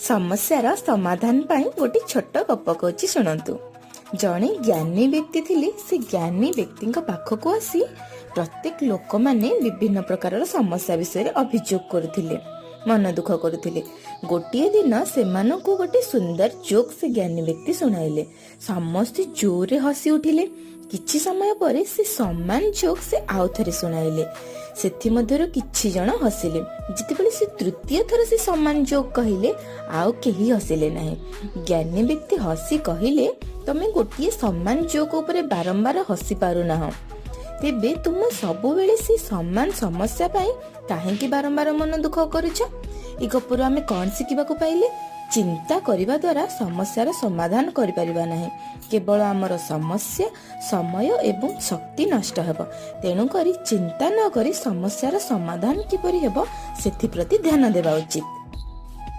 ସମସ୍ୟାର ସମାଧାନ ପାଇଁ ଗୋଟେ ଛୋଟ ଗପ କହୁଛି, ଶୁଣନ୍ତୁ। ଜଣେ ଜ୍ଞାନୀ ବ୍ୟକ୍ତି ଥିଲେ। ସେ ଜ୍ଞାନୀ ବ୍ୟକ୍ତିଙ୍କ ପାଖକୁ ଆସି ପ୍ରତ୍ୟେକ ଲୋକମାନେ ବିଭିନ୍ନ ପ୍ରକାରର ସମସ୍ୟା ବିଷୟରେ ଅଭିଯୋଗ କରୁଥିଲେ, ମନ ଦୁଃଖ କରୁଥିଲେ। ଗୋଟିଏ ଦିନ ସେମାନଙ୍କୁ ଗୋଟେ ସୁନ୍ଦର ଜୋକ୍ ସେ ଜ୍ଞାନୀ ବ୍ୟକ୍ତି ଶୁଣାଇଲେ। ସମସ୍ତେ ଜୋରରେ ହସି ଉଠିଲେ। କିଛି ସମୟ ପରେ ସେ ସମାନ ଜୋକ୍ ସେ ଆଉ ଥରେ ଶୁଣାଇଲେ। ସେଥିମଧ୍ୟରୁ କିଛି ଜଣ ହସିଲେ। ଯେତେବେଳେ ସେ ତୃତୀୟ ଥର ସେ ସମାନ ଜୋକ୍ କହିଲେ, ଆଉ କେହି ହସିଲେ ନାହିଁ। ଜ୍ଞାନୀ ବ୍ୟକ୍ତି ହସି କହିଲେ, "ତମେ ଗୋଟିଏ ସମାନ ଜୋକ୍ ଉପରେ ବାରମ୍ବାର ହସି ପାରୁନାହଁ, ତେବେ ତୁମ ସବୁବେଳେ ସେ ସମାନ ସମସ୍ୟା ପାଇଁ କାହିଁକି ବାରମ୍ବାର ମନ ଦୁଃଖ କରୁଛ?" ଏ ଗପରୁ ଆମେ କଣ ଶିଖିବାକୁ ପାଇଲେ? ଚିନ୍ତା କରିବା ଦ୍ୱାରା ସମସ୍ୟାର ସମାଧାନ କରିପାରିବା ନାହିଁ। କେବଳ ଆମର ସମସ୍ୟା, ସମୟ ଏବଂ ଶକ୍ତି ନଷ୍ଟ ହେବ। ତେଣୁକରି ଚିନ୍ତା ନ କରି ସମସ୍ୟାର ସମାଧାନ କିପରି ହେବ, ସେଥିପ୍ରତି ଧ୍ୟାନ ଦେବା ଉଚିତ।